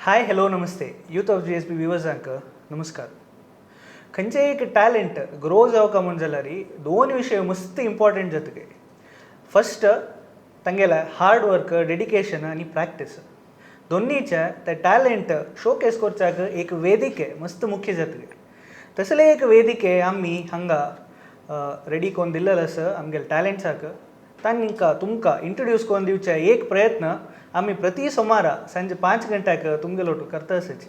Hi hello नमस्ते youth of GSB व्युवर्सांक नमस्कार. खंयचेय एक टॅलेंट ग्रो जावका म्हूण जाल्यार दोन विशय मस्त इम्पॉर्टंट जाता. फर्स्ट तांगेले हार्ड वर्क, डेडिकेशन आनी प्रॅक्टीस. दोन्नीचे ते टॅलेंट शोकेस करच्याक एक वेदिके मस्त मुख्य जाता. तसले एक वेदिके आमी हांगा रेडी करून दिल्लेले आसा आमगेले टॅलेंट्साक. तांकां तुमकां इंट्रोड्यूस करून दिवचे एक प्रयत्न आमी प्रति सोमारा सांजे 5 गंट्याक तुमगेलोटू करता आसाची.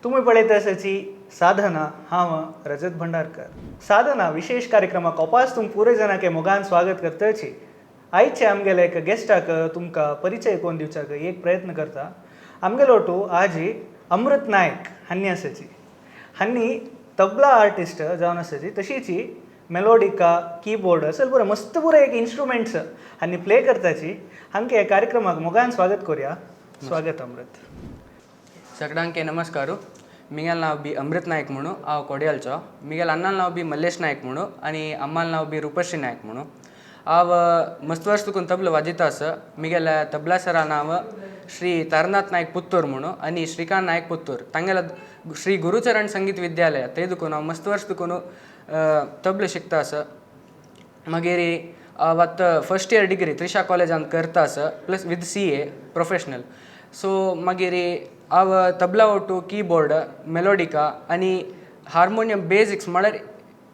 तुमी पळयत आसाची साधना. हांव रजत भंडारकर. साधना विशेष कार्यक्रमाक ओपास तुम पुरे जणांके मोगान स्वागत करताची. आयचे आमगेले एक गेस्टाक तुमकां परिचय करून दिवच्याक एक प्रयत्न करता. आमगेलोटू आजी अमृत नायक हांणी आसाची. हांणी तबला आर्टिस्ट जावन आसाची, तशीच मेलोडिका, कीबोर्ड असेल पुरो मस्त पुरो एक इन्स्ट्रुमेंट्स हांणी प्ले करताची. हांकां ह्या कार्यक्रमाक मोगान स्वागत करूया. स्वागत अमृत. सगळ्यांके नमस्कार. मिगेल नांव बी अमृत नायक म्हणू. हांव कोडियालचो. मिगेल अण्णान नांव बी मल्लेश नायक म्हणू आनी अम्मान नांव बी रुपश्री नायक म्हणू. हांव मस्त वर्स तुकून तबलो वाजयता आसा. मिगेल्या तबला सरा नांव श्री तारनाथ नायक पुत्तूर म्हणू आनी श्रीकांत नायक पुत्तूर. तांगेला श्री गुरुचरण संगीत विद्यालय थंय दुकून हांव मस्त वर्स तुकून तबलो शिकता आसा. मागीर हांव आतां फर्स्ट इयर डिग्री त्रिशा कॉलेजांत करता आसा, plus with CA professional. So मागीर हांव तबला ओटू कीबोर्ड, मेलोडिका आनी हार्मोनियम बेजिक्स, म्हळ्यार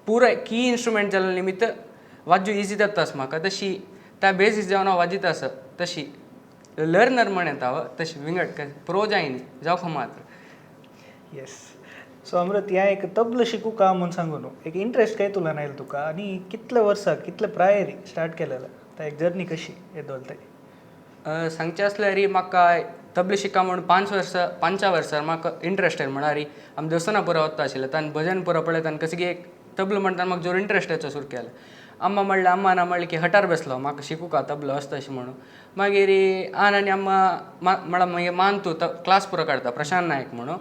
पुराय की इन्स्ट्रुमेंट जाल्या निमित्त वाजू इजी जाता आसा म्हाका. तशी त्या बेजिक्स जावन हांव वाजयता आसा. तशी लर्नर म्हण येता हांव, तशी विंगड प्रो जायनी जावंक मात्र. येस, सो अमृत, ह्या एक तबलो शिकूका म्हूण सांगू न्हू, एक इंट्रस्ट काय तुला आयल तुका आनी कितले वर्सां, कितले प्रायरी स्टार्ट केलेलं, ता एक जर्नी कशी येदोल ते? सांगचें आसल्यार म्हाका तबलें शिका म्हूण 5 वर्सां, पांचा वर्सार म्हाका इंट्रस्ट आयलो. म्हळ्यार आमी देवस्थाना पुरा वता आशिल्ले, तांणी भजन पुरा पळयता आनी कसं की एक तबलो म्हणटा म्हाका जोर इंट्रस्ट येचो सुरू केलो. अम्मा म्हणलें, अम्मा ना म्हणलें की हटार बसलो म्हाका शिकूका तबलो असता अशें म्हणून. मागीर आन आनी अम्मा म्हळ्यार मागीर मान तूं क्लास पुरो काडता प्रशांत नायक म्हणून.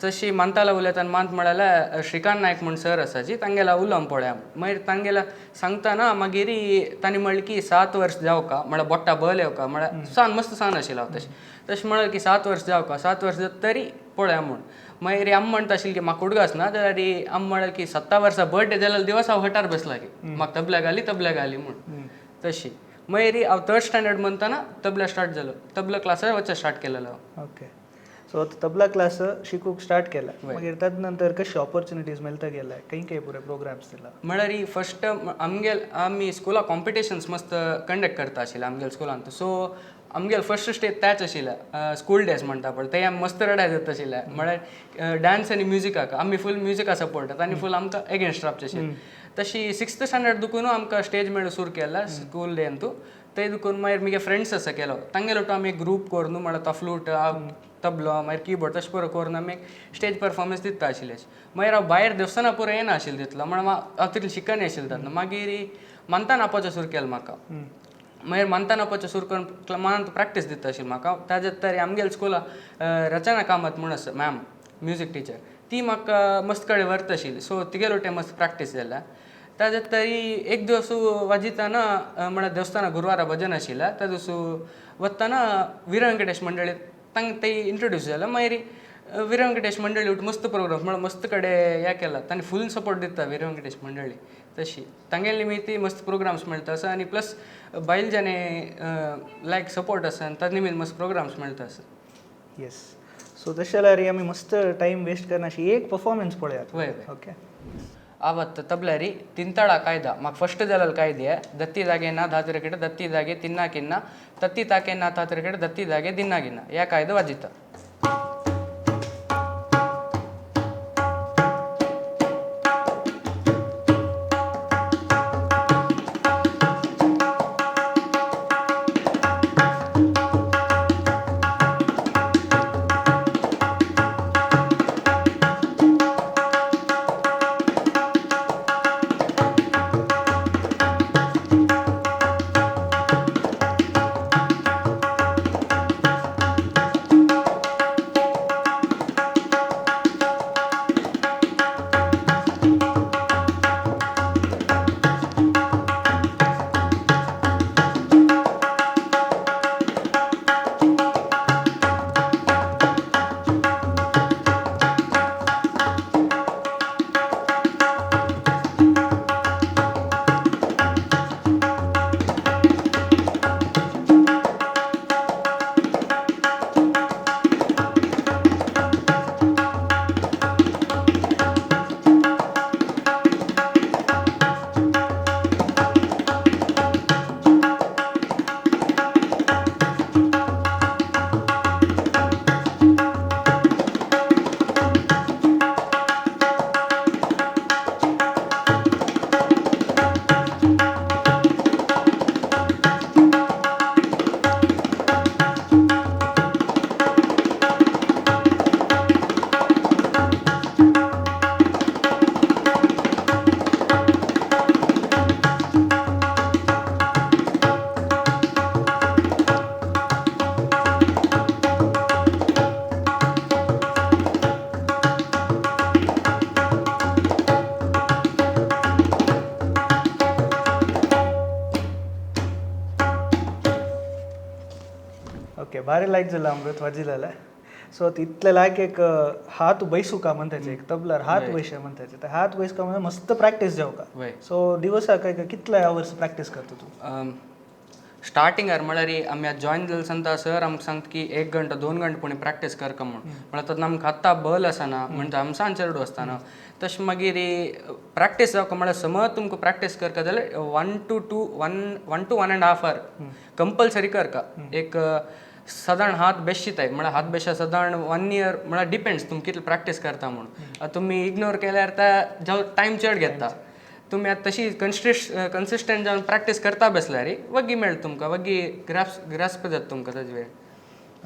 तशी मानताला उलयता आनी मांत म्हळ्यार श्रीकांत नायक म्हूण सर आसाची, तांगेला उलोवन पळया. मागीर तांगेला सांगतना मागीर तांणी म्हणलें की 7 वर्स जावका, म्हळ्यार बोट्टा बल येवका, म्हळ्यार सान मस्त सान आशिल्लो हांव तशें. तशें म्हणलें की 7 वर्स जावका, 7 वर्स जाता तरी पळया म्हूण. मागीर आमी म्हणटा आशिल्ली की म्हाका उडगास ना जाल्यार आमी म्हणलें की 7 वर्सां बर्थडे जाल्यार दिवस हांव हटार बसला की म्हाका तबल्या घाली, तबल्या घाली म्हूण. तशी मागीर हांव थर्ड स्टँडर्ड म्हणतना तबला स्टार्ट जालो, तबला क्लासार वचपाक स्टार्ट केलेलो हांव. ओके, सो आतां तबला क्लास शिकूंक स्टार्ट केला. मागीर ताजे नंतर कशी ऑपॉर्च्युनिटीज मेळता गेल्या, खंय खंय पुरे प्रोग्राम्स दिला? म्हळ्यार फर्स्ट आमगेल आमी स्कुला कॉम्पिटिशन्स मस्त कंडक्ट करता आशिल्ले आमगेल स्कुलांत. सो आमगेल फर्स्ट स्टेज त्याच आशिल्ले, स्कूल डेज म्हणटा पळय, ते आमी मस्त रडाय जाता आशिल्ले. म्हळ्यार डान्स आनी म्युजिकाक आमी फूल म्युजिका सपोर्ट आनी फूल आमकां एगेन्स्ट रावचे आशिल्ले. तशी सिक्स्थ स्टँडर्ड दुकून आमकां स्टेज मेळूं सुरू केला स्कूल डे अंतू. ते दुकून मागीर म्हगे फ्रेंड्स आसा केलो, तांगेलो आमी एक ग्रूप करून, म्हळ्यार तो फ्लूट, तबलो, मागीर किबोर्ड, तशें पुरो करून आमी एक स्टेज परफॉर्मन्स दिता आशिल्ले. मागीर हांव भायर देवस्थाना पुरो येना आशिल्लें तितलो, म्हळ्यार हांव तितलें शिकना आशिल्लें तेन्ना. मागीर मानतान आपोवचें सुरू केलें म्हाका. मागीर मानतान आपोवचें सुरू करून मानांत प्रॅक्टीस दिता आशिल्लें म्हाका. ताजे तरी आमगेले स्कुला रचना कामत म्हूण आसा मॅम, म्युजीक टिचर, ती म्हाका मस्त कडेन व्हरता आशिल्ली. सो तिगेलो ते मस्त प्रॅक्टीस जाल्या. ताजे तरी एक दिवस वाजयतना, म्हळ्यार देवस्थाना गुरवारा भजन आशिल्लें, त्या दिवस वतना वीर वेंकटेश मंडळी तांकां ते इंट्रोड्यूस जालें. मागीर वीर वेंकटेश मंडळी मस्त प्रोग्राम, म्हळ्यार मस्त कडेन हें केला, तांणी फूल सपोर्ट दिता वीर वेंकटेश मंडळी. तशी तांगेले निमित्त मस्त प्रोग्राम्स मेळटा आसा आनी प्लस बायल जाणे लायक सपोर्ट आसा आनी ताजे निमित्त मस्त प्रोग्राम्स मेळटा आसा. येस, सो तशें जाल्यार आमी मस्त टायम वेस्ट करनाशी एक परफॉर्मन्स पळयात. वय. ओके. ಆವತ್ತು ತಬ್ಲಾರಿ ತಿಂತಾಳ ಕಾಯ್ದ ಮಾಕ್ ಫಸ್ಟ್ ಜಲಲ್ ಕಾಯ್ದೆ ದತ್ತಿದಾಗೆ ನಾ ಧಾತಿರ ಕಿಟ ದತ್ತಿದಾಗೆ ತಿನ್ನಾಕಿನ್ನ ತತ್ತಿ ತಾಕೆ ನಾ ತಾತಿರ ಕಿಟ ದತ್ತಿದಾಗೆ ದಿನ್ನಾಗಿನ್ನ ಯಾ ಕಾಯ್ದ ವಾಜಿತ. ओके, भारी लायक जाला अमृत वाजिलेले. सो इतले लायक एक हात बैसुका म्हणताचे, एक तबलार हात बैशे म्हणताचे, ते हात बैसका म्हणजे मस्त प्रॅक्टीस जावका. सो दिवसाक एक कितले आवर्स प्रॅक्टीस करता तूं? स्टार्टिंगार म्हळ्यार आमी आतां जॉयन जाले सांगता सर आमकां सांगता की 1 घंटो 2 घंटे पुणी प्रॅक्टीस करका म्हूण. म्हळ्यार आतां आमकां आत्तां बल आसना म्हणटा आमी सान चेडू आसतना तशें मागीर प्रॅक्टीस जावका म्हळ्यार समज तुमकां प्रॅक्टीस करका जाल्यार 1 to 2 1 to 1.5 hour compulsory करका. एक सादारण हात बेशिताय म्हळ्यार हात बेशा सादारण 1 इयर म्हळ्यार डिपेंड्स तुमी कितले प्रॅक्टीस करता म्हूण. आतां तुमी इग्नोर केल्यार त्या जावं टायम चड घेता. तुमी आतां तशी कन्सिस्टंट जावन प्रॅक्टीस करता बसल्यार वग्गी मेळटा तुमकां, वग्गी ग्रास्प जाता तुमकां ताजे वेळ.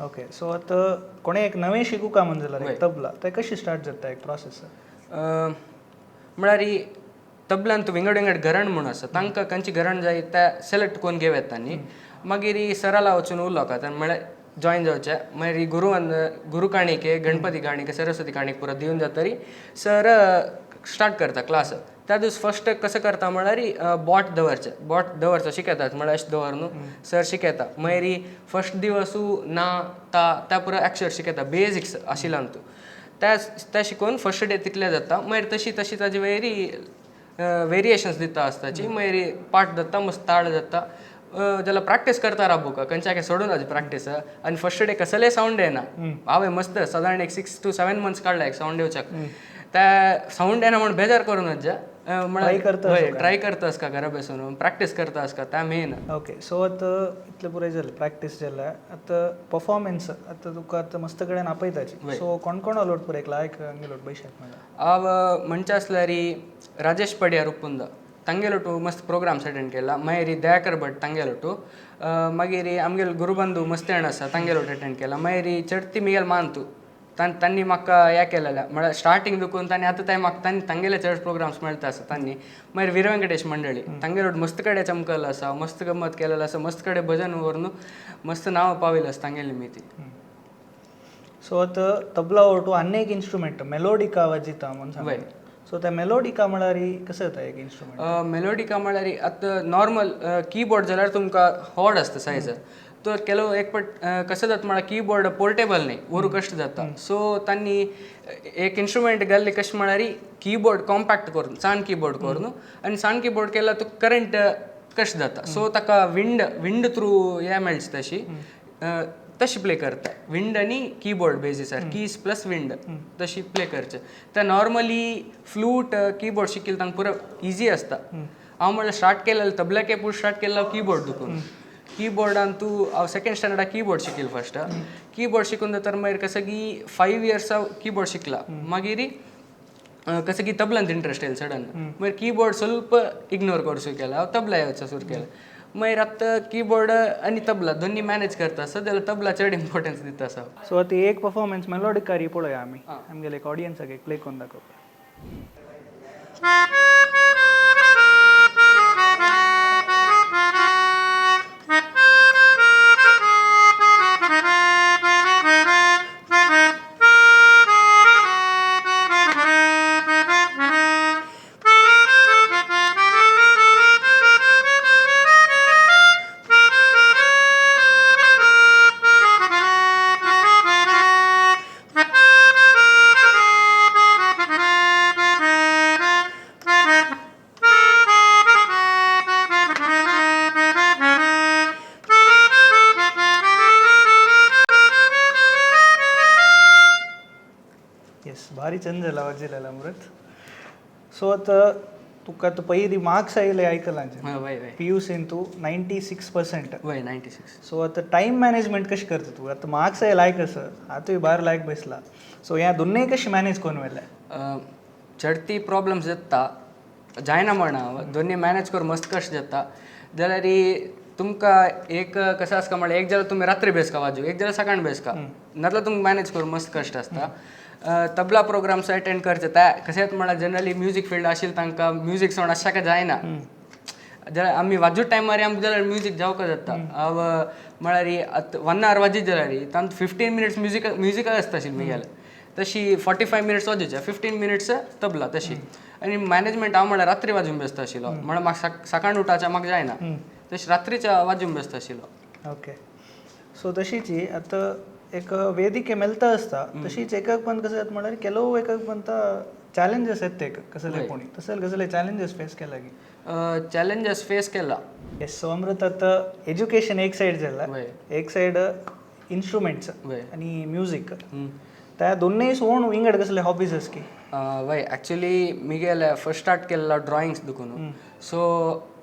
ओके, सो आतां कोणें एक नवें शिकूका म्हण जाल्यार एक तबला ते कशी स्टार्ट जाता एक प्रोसेस? म्हळ्यार ही तबल्यान विंगड विंगड घरण म्हूण आसा, तांकां खंयची घरण जाय त्या सिलेक्ट करून घेव येता न्ही. मागीर ही सराला वचून उलोवका म्हळ्यार जॉयन जावचें. मागीर गुरुवान गुरू काणीके गणपती काणीके सरस्वती काणीक पुरो दिवन जातरी सर स्टार्ट करता क्लास. त्या दीस फर्स्ट कसं करता म्हळ्यार बोट दवरचें, बोट दवरचो शिकयतात म्हळ्यार अशें दवर न्हू सर शिकयता. मागीर फर्स्ट दिवसू ना ता त्या पुरो अक्षर शिकयता बेजिक्स आशिल्ल्यान तूं त्या शिकोवन फर्स्ट डे तितले जाता. मागीर तशी तशी ताजी मागीर वेरिएशन्स दिता आसताची. मागीर पाट जाता मस्त ताळ जाता जाल्यार प्रॅक्टीस करता राबूका खंयच्या सोडून ताजी प्रॅक्टीस. आनी फर्स्ट डे कसलेय सावंड येना. हांवें मस्त सादारण एक 6 to 7 months काडला एक सावंड येवच्याक. त्या सावंड येना म्हूण बेजार करून म्हळ्यार ट्राय करता आसका घरा बसून प्रॅक्टीस करता आसका त्या मेन. ओके, सो आतां इतलें पुराय जालें प्रॅक्टीस जाल्या, आतां परफॉर्मन्स आतां तुका आतां मस्त कडेन आपयताची, सो कोण कोण अलोट पुराय लायक अंगेलोट बैशाक मेळ्ळा? हांव म्हणचे आसल्यार राजेश पडियार उप्पुंदा तांगेलोटू मस्त प्रोग्राम्स अटेंड केला. मागीर दयाकर भट तांगेलोटू, मागीर आमगेलो गुरुबंधू मस्तेण आसा तांगेलोट अटेंड केला. मागीर चडती मिगेल मानतू तांणी म्हाका हें केलेलें म्हळ्यार स्टार्टींग दुखून तांणी आतां ते म्हाका तांणी तांगेले चड प्रोग्राम्स मेळटा आसा तांणी. मागीर वीर वेंकटेश मंडळी तांगेलोट मस्त कडेन चमकल आसा, मस्त गम्मत केलेलो आसा, मस्त कडेन भजन व्हरून मस्त नांव पाविल्लें आसा तांगेली मिती. सो आतां तबला ओटू आनी एक इन्स्ट्रुमेंट मेलोडिका वाजिता म्हूण सांगता. सो त्या मेलोडिका म्हळ्यार कसं येता एक इन्स्ट्रुमेंट? मेलोडिका म्हळ्यार आतां नॉर्मल कीबोर्ड जाल्यार तुमकां होड आसता सायज. तर ಕೆಲವು एक पट कसं जाता म्हळ्यार कीबोर्ड पोर्टेबल न्ही, व्हरूंक कश्ट जाता. सो तांणी एक इन्स्ट्रुमेंट घाल्ले कशें म्हळ्यार कीबोर्ड कॉम्पॅक्ट करून सान कीबोर्ड करून, आनी सान कीबोर्ड केल्यार तुका करंट कशें जाता. सो ताका विंड थ्रू हें मेळचे तशी तशी प्ले करता. विंड आनी कीबोर्ड बेजीसार कीज प्लस विंड तशी प्ले करचे. ते नॉर्मली फ्लूट कीबोर्ड शिकिल्ले तांकां पुरो इजी आसता. हांव म्हळ्यार स्टार्ट केलें तबल्याके पूण स्टार्ट केल्लो हांव कीबोर्ड दुखून. कीबोर्डान तूं हांव सेकंड स्टँडर्डाक कीबोर्ड शिकील फर्स्ट. कीबोर्ड शिकून जाता मागीर कसं की 5 इयर्स हांव कीबोर्ड शिकला. मागीर कसं की तबलांत इंट्रस्ट येयलो सडन. मागीर कीबोर्ड ಸ್ವಲ್ಪ इग्नोर करूं सुरू केला हांव, तबला येवचो सुरू केला. मागीर आतां कीबोर्ड आनी तबला दोनी मॅनेज करता आसा जाल्यार तबला चड इम्पॉर्टन्स दिता आसा. सो आतां एक परफॉर्मन्स मेलोडिकारी पळोवया आमी, आमगेले एक ऑडियन्साक एक प्ले करून दाखोवया. येस, भारी चंद जाला वाजिलेला अमृत. सो आतां तुका आतां पयलीं मार्क्स आयले आयकलां. वय वय. पी यू सीन तूं 96%. वय 96. सो आतां टायम मॅनेजमेंट कशें करता तूं? आतां मार्क्स आयले लायक आसा, आतांय भायर लायक बसला, सो ह्या दोनूय कशें मॅनेज करून व्हेलें? चडती प्रॉब्लम्स जाता जायना म्हण हांव दोनूय मॅनेज करून मस्त कशें जाता. जाल्यार तुमकां एक कसं आसता म्हळ्यार एक जाल्यार तुमी रात्री बेसका वाजू, एक जाल्यार सकाळीं बेसका, नाजाल्यार तुमकां मॅनेज करूंक मस्त कश्ट आसता. तबला प्रोग्राम्स अटेंड करचे त्या कशेंच म्हळ्यार जनरली म्युजीक फिल्ड आशिल्ले तांकां म्युजीक सावंड आसता काय जायना. जाल्यार आमी वाजूत टायमार आमकां जाल्यार म्युजीक जावका जाता. हांव म्हळ्यार आतां 1 our वाजीत जाल्यार तातूंत 15 मिनट्स म्युजिकल आसता आशिल्लें म्हगेलें, तशी 45 मिनट्स वाजोवचें, 15 मिनट्स तबला तशी. आनी मॅनेजमेंट हांव म्हळ्यार रात्री वाजून बेसता आशिल्लो, म्हळ्यार म्हाका सकाळीं उठाचें म्हाका जायना, तशें रात्रीच्या वाजून बेसता आशिल्लो. ओके, सो सो तशीच ही आतां एक वेदिके मेळता आसता तशीच एकाक पण कसं जाता म्हळ्यार ಕೆಲವು एकाक पण चॅलेंजेस येता एक कसले कोणी तसले कसले चॅलेंजेस फेस केला की? चॅलेंजेस फेस केला. येस, सो अमृत, आतां एज्युकेशन एक सायड जाला, एक सायड इन्स्ट्रुमेंट्स आणि म्युझिक, त्या दोन्ही सोडून विंगड कसले हॉबीज आस की? वय, ॲक्च्युली मिगेले फर्स्ट स्टार्ट केलेला ड्रॉइंग्स दुकून. सो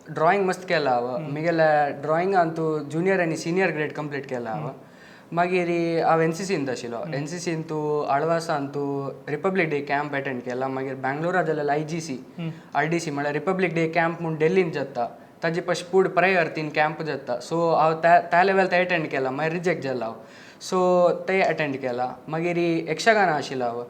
ड्रॉइंग मस्त केला हांव. मिगेले ड्रॉइंग अंतू ज्युनियर आनी सिनियर ग्रेड कंप्लीट केला हांव. मागीर हांव एन सी सींत आशिल्लो. एन सी सीन तूं आळवासान तूं रिपब्लीक डे कॅम्प अटेंड केला. मागीर बँगलोरा जालेलो IGC RDC, म्हळ्यार रिपब्लीक डे कॅम्प म्हूण डेल्लीन जाता, ताजे पशी पूड प्रायर तीन कॅम्प जाता. सो हांव त्या त्या लेवल ते अटेंड केला. मागीर रिजेक्ट जाला हांव, सो ते अटेंड केला. मागीर यक्षगाನ आशिल्लो हांव.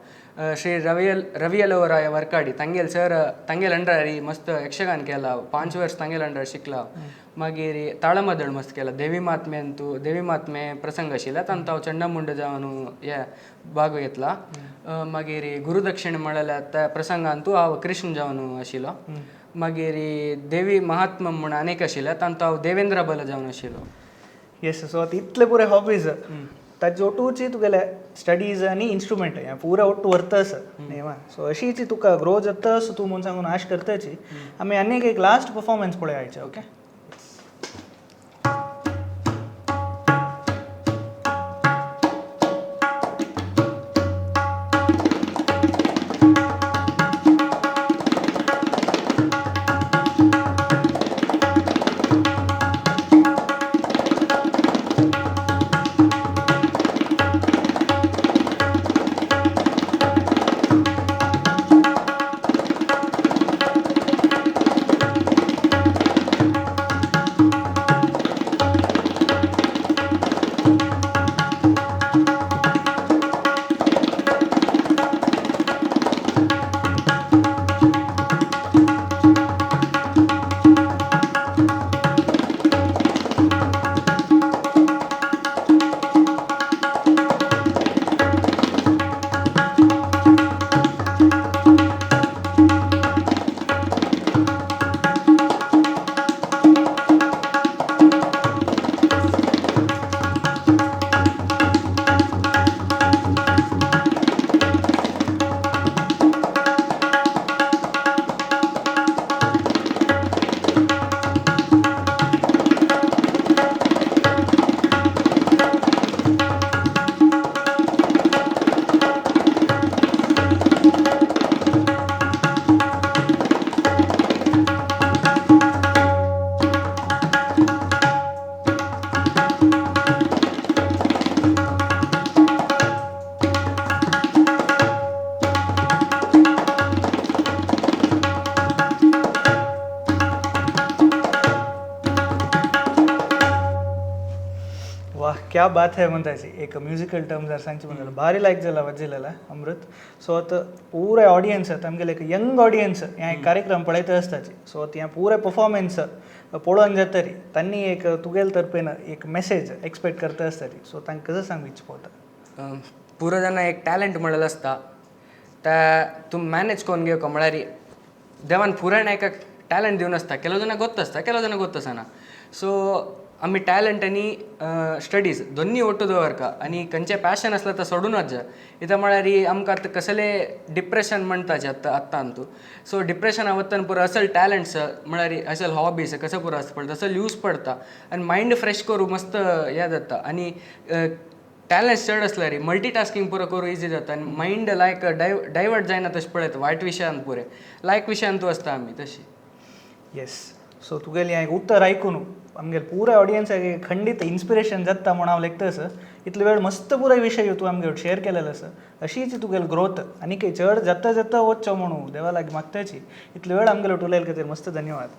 श्री रवियल रवियलवराय वर्काडी तांगेल सर, तांगेल अंडर मस्त यक्षगान केला हांव. 5 वर्स तांगेल अंडर शिकला हांव. मागीर ताळमदळ मस्त केला. देवी महात्मे अंतू देवी महात्मे प्रसंग आशिल्ला, तांतू हांव चंडमुंड जावन हे भाग घेतला. मागीर गुरुदक्षिण म्हळ्यार त्या प्रसंगांतू हांव कृष्ण जावन आशिल्लो. मागीर देवी महात्म म्हूण अनेक आशिल्ले, तांतू हांव देवेंद्र बल जावन आशिल्लो. येस, सो आतां इतले पुरे हॉबीज, ताजे ओटूची तुगेले स्टडीज आनी इन्स्ट्रुमेंट हें पुरा ಒಟ್ಟು वर्त आसा न्ही. सो अशीच तुका ग्रो जाता असो तूं म्हूण सांगून आश करताची. आमी आनीक एक लास्ट परफॉर्मन्स पळोवया आयचे. ओके. वाह, क्या बात है म्हणतायची. एक म्युझिकल टर्म जर सांगची म्हणाल, भारी लायक जाला वाजिलेला अमृत. सो आतां पुराय ऑडियन्स, आमगेले एक यंग ऑडियन्स ह्या एक कार्यक्रम पळयता आसताची. सो आतां ह्या पुराय परफॉर्मन्स पळोवन जातरी तांणी एक तुगेल तर्फेन एक मेसेज एक्सपेक्ट करता आसतली. सो तांकां कसं सांगू इच्छिता? पुरो जाणा एक टॅलंट म्हणलेलं आसता, त्या तूं मॅनेज करून घेवका. म्हळ्यार देवान पुराय एका टॅलंट दिवन आसता. ಕೆಲವು ಜನ ಗೊತ್ತಾಸ್ता, ಕೆಲವು ಜನ ಗೊತ್ತಾಸನ. सो आमी टॅलंट आनी स्टडीज दोन्ही ಒಟ್ಟು दवरका आनी खंयचें पॅशन आसल्यार तें सोडूनच जाय. कित्याक म्हळ्यार आमकां आतां कसले डिप्रेशन म्हणटाचे आतां आत्तां अंतू. सो डिप्रेशना वतन पुरो असल टॅलंट्स, म्हळ्यार असल हॉबीज कसं पुरो आसता पळय, तसो यूज पडता आनी मायंड फ्रेश करूं मस्त हें जाता. आनी टॅलंट्स चड आसल्यार मल्टीटास्कींग पुरो करूं इजी जाता आनी मायंड लायक डायवर्ट जायना तशें पळयता वायट विशयान, पुरे लायक विशयान तूं आसता आमी तशी. येस, सो तुगेली हें उत्तर आयकून आमगेले पुराय ऑडियन्साक खंडीत इन्स्पिरेशन जाता म्हूण हांव लेखता सर. इतलो वेळ मस्त पुराय विशय तूं आमगे शेअर केलेलो आसा. अशीच तुगेली ग्रोथ आनीकय चड जाता जाता वचचो म्हणून देवा लागीं मागताची. इतलो वेळ आमगेलो उलयले खातीर मस्त धन्यवाद.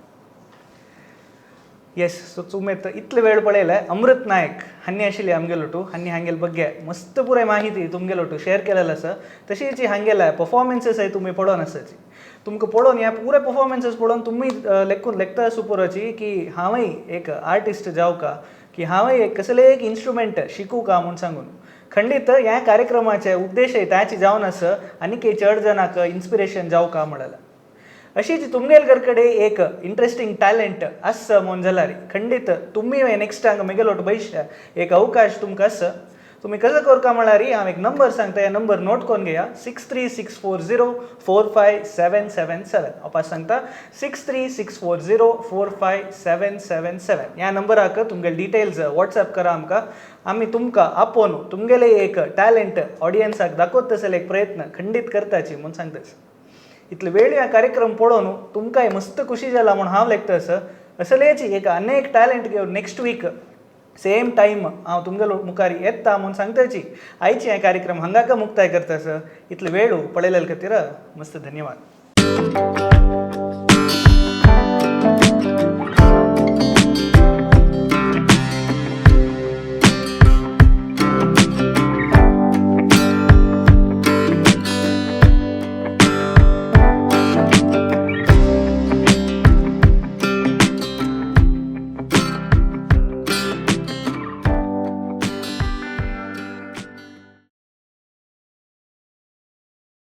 येस, सो तुमी इतले वेळ पळयले, अमृत नायक हांणी आशिल्ली आमगेलो. हांणी हांगेले ಬಗ್ಗೆ मस्त पुराय माहिती तुमगेलो शेअर केलेलो आसा. तशीच हांगेले परफॉर्मन्सेस तुमी पळोवन आसाची. तुमकां पळोवन, ह्या पुराय परफॉर्मन्सेस पळोवन तुमी लेखून लेखता सुपुराची की हांवूय एक आर्टिस्ट जावका, की हांवूय एक कसलें एक इन्स्ट्रुमेंट शिकू का म्हूण सांगून. खंडीत ह्या कार्यक्रमाचे उद्देश ताची जावन आसा आनीकय चड जाणांक इन्स्पिरेशन जावका म्हणलें. अशीच तुमगेल घर कडेन एक इंट्रस्टिंग टॅलेंट आसा म्हूण जाल्यार खंडीत तुमी नेक्स्ट हांगा मेगेलोट भविष्य एक अवकाश तुमकां आसा. तुमी कसो करका म्हळ्यार हांव एक नंबर सांगता, ह्या नंबर नोट करून घेया, 6364045777. हांव पास सांगता, 6364045777. ह्या नंबराक तुमगेले डिटेल्स वॉट्सॅप करा आमकां. आमी तुमकां आपोवन तुमगेले एक टॅलेंट ऑडियन्साक दाखोवता जाल्यार एक प्रयत्न खंडीत करताची म्हूण सांगता. इतले वेळ ह्या कार्यक्रम पळोवन तुमकांय मस्त खुशी जाला म्हूण हांव लेखता. आसा असलेच एक अनेक टॅलेंट घेवन नेक्स्ट वीक सेम टायम हांव तुमगेलो मुखार येता म्हूण सांगताची. आयची हे कार्यक्रम हांगाका मुक्ताय करता सर. इतले वेळ पळयलेले खातीर मस्त धन्यवाद.